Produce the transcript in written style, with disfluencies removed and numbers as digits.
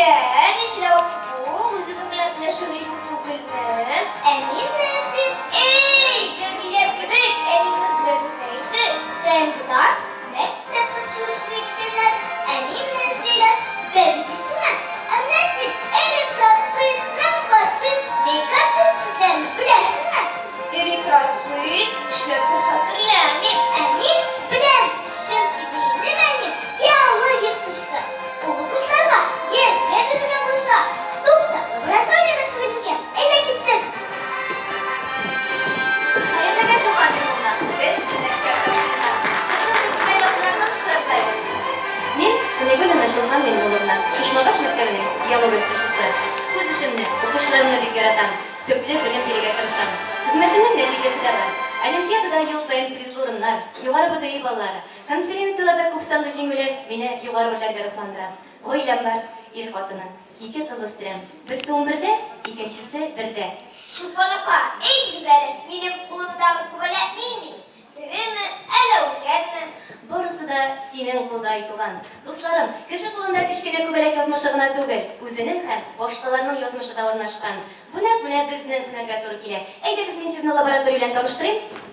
Нигә? Нишләү бу? Үз-үзең белән сөйләшеп йөрисең түгелме? Ә мин не эзлим. Эй, Җәмилә кебек, әниеңне эзләп йөрмә инде. ТНВдан мәктәп тапшыручыны киткәннәр, ә мине эзлиләр. Бер дисеңме? Ә менә син эритроцит, тромбоцит, лейкоцит сүзләрен беләсеңме? Эритроцит, нишләптер хәтерләмим. Ә мин беләм, чөнки минем әнием биология укытучысы. Ул укучыларга ЕГЭ бирергә булыша. Тукта, лабораториягә түгел микән? Әйдә киттек. Хәерле көн, Чулпан Миңнулловна. Без Мәскәү тапшырыннан. Безне сезгә якыннан таныштырыгыз әле. Мин, Сәмигуллина Чулпан Миңнулловна, Шушмагаш мәктәбенең биология укытучысы. Үз эшемне, укучыларымны бик яратам, төпле белем бирергә тырышам. Хезмәтемнең нәтиҗәсе дә бар. Олимпиадада ел саен призлы урыннар, югары БДИ баллары, Конференцияләрдә күпсанлы җиңүләр мине югары үрләргә рухландыра. Гаиләм бар, ир хатыны. Ике кыз үстерәм. Берсе унбердә, икенчесе бердә. Чулпан апа, әйтегез әле, минем кулымдагы күбәләк нинди? Тереме, әллә үлгәнме? Барысы да синең кулда, Айтуган. Дусларым, кеше кулында кечкенә күбәләк язмышы гына түгел, үзенең һәм башкаларның язмышы да урнашкан. Бу нәкъ менә безнең һөнәргә туры килә. Әйдәгез, мин сезне лаборатория белән таныштырыйм.